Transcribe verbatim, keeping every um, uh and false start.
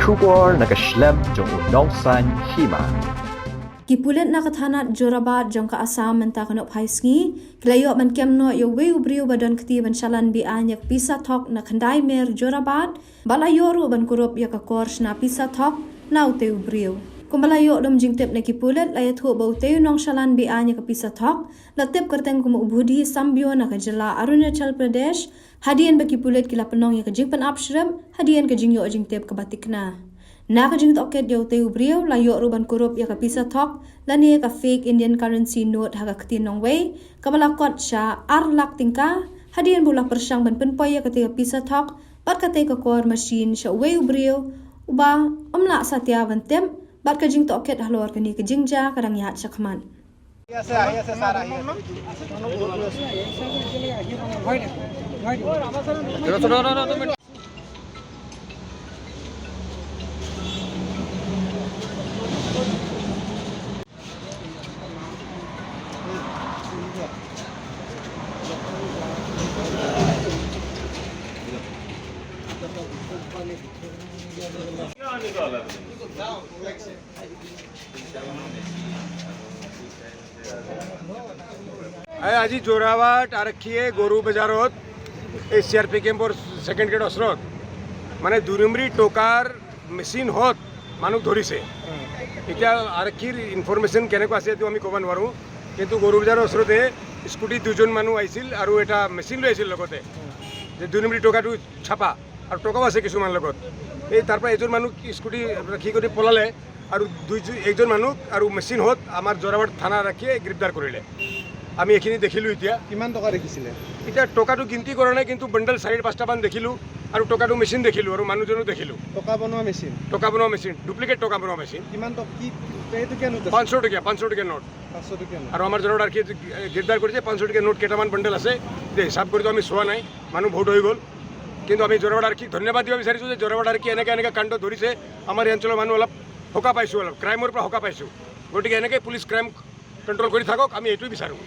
Khubor na ka shlem jong u nongsan hima. Ki pulit na ka thanat Jorabat jong ka Assam mynta ka nohphai sngi ki la ïoh ban kem noh ïa uwei u briew ba don kti ban shalan be-aiñ ïa ka pisa thok na Khyndai Mer Jorabat, ba la ïoh ruh ban kurup ïa ka kor shna pisa thok na utei u briew. Kumba la ïoh lum jingtip na ki pulit, la ïathuh ba utei u nongshalan be-aiñ ïa ka pisa thok la tip kyrteng kum u Bhudi Sambio na ka jylla Arunachal Pradesh, hadien ba ki pulit ki la pynlong ïa ka jingpynap shrip hadien ka jingïoh jingtip kaba tikna. Na ka jingtohkit ïa utei u briew, la ïoh ruh ban kurup ïa ka pisa thok lane ka fake Indian currency note ha ka ktien nongwei, kaba la kot sha ar lak tyngka, hadien ba u la pyrshang ban pynpoi ïa katei ka pisa thok bad katei ka kor machine sha uwei u briew uba ym lah satia ban tip, bad ka jingtohkit halor kane ka jingjia ka dang ïaid shakhmat. এই আজি জোৰাবাট আৰক্ষীয়ে গৰু বজাৰত এই চি আৰ পি কেম্পৰ ছেকেণ্ড গেট ওচৰত মানে দুই নম্বৰী টকাৰ মেচিন হত মানুহ ধৰিছে। এতিয়া আৰক্ষীৰ ইনফৰমেশ্যন কেনেকুৱা আছে এইটো আমি ক'ব নোৱাৰোঁ, কিন্তু গৰু বজাৰৰ ওচৰতে স্কুটিত দুজন মানুহ আহিছিল আৰু এটা মেচিন লৈ আহিছিল লগতে, যে দুই নম্বৰী টকাটো ছাপা আৰু টকাও আছে কিছুমান লগত। এই তাৰ পৰা এজন মানুহ স্কুটি ৰাখি কৰি পলালে আৰু দুইজন, একজন মানুহ আৰু মেচিন হত আমাৰ জোৰাবাট থানা আৰক্ষীয়ে গ্ৰেপ্তাৰ কৰিলে। আমি এইখিনি দেখিলোঁ এতিয়া। কিমান টকা দেখিছিলে? এতিয়া টকাটো গিনতি কৰা নাই, কিন্তু বাণ্ডল চাৰি পাঁচটামান দেখিলোঁ আৰু টকাটো মেচিন দেখিলোঁ আৰু মানুহজনো দেখিলোঁ। টকা বনোৱা মেচিন? টকা বনোৱা মেচিন, ডুপ্লিকেট টকা বনোৱা মেচিন। কিমান টকা? কি, এইটো কিয় নোট আছে? পাঁচশ টকীয়া, পাঁচশ টকীয়া নোট। পাঁচশ টকীয়া নোট। আৰু আমাৰ জোৰাবাট আৰক্ষীয়ে গ্ৰেপ্তাৰ কৰিছে, পাঁচশ টকীয়া নোট কেইটামান বাণ্ডল আছে, যে হিচাপ কৰিতো আমি চোৱা নাই, মানুহ বহুত হৈ গ'ল। কিন্তু আমি জোৰাবাট আৰক্ষীক ধন্যবাদ দিব বিচাৰিছোঁ যে জোৰাবাট আৰক্ষীয়ে এনেকৈ এনেকৈ কাণ্ড ধৰিছে, আমাৰ এই অঞ্চলৰ মানুহ অলপ সকাহ পাইছোঁ, অলপ ক্ৰাইমৰ পৰা সকাহ পাইছোঁ। গতিকে এনেকৈ পুলিচ ক্ৰাইম কণ্ট্ৰল কৰি থাকক, আমি এইটোৱে বিচাৰোঁ।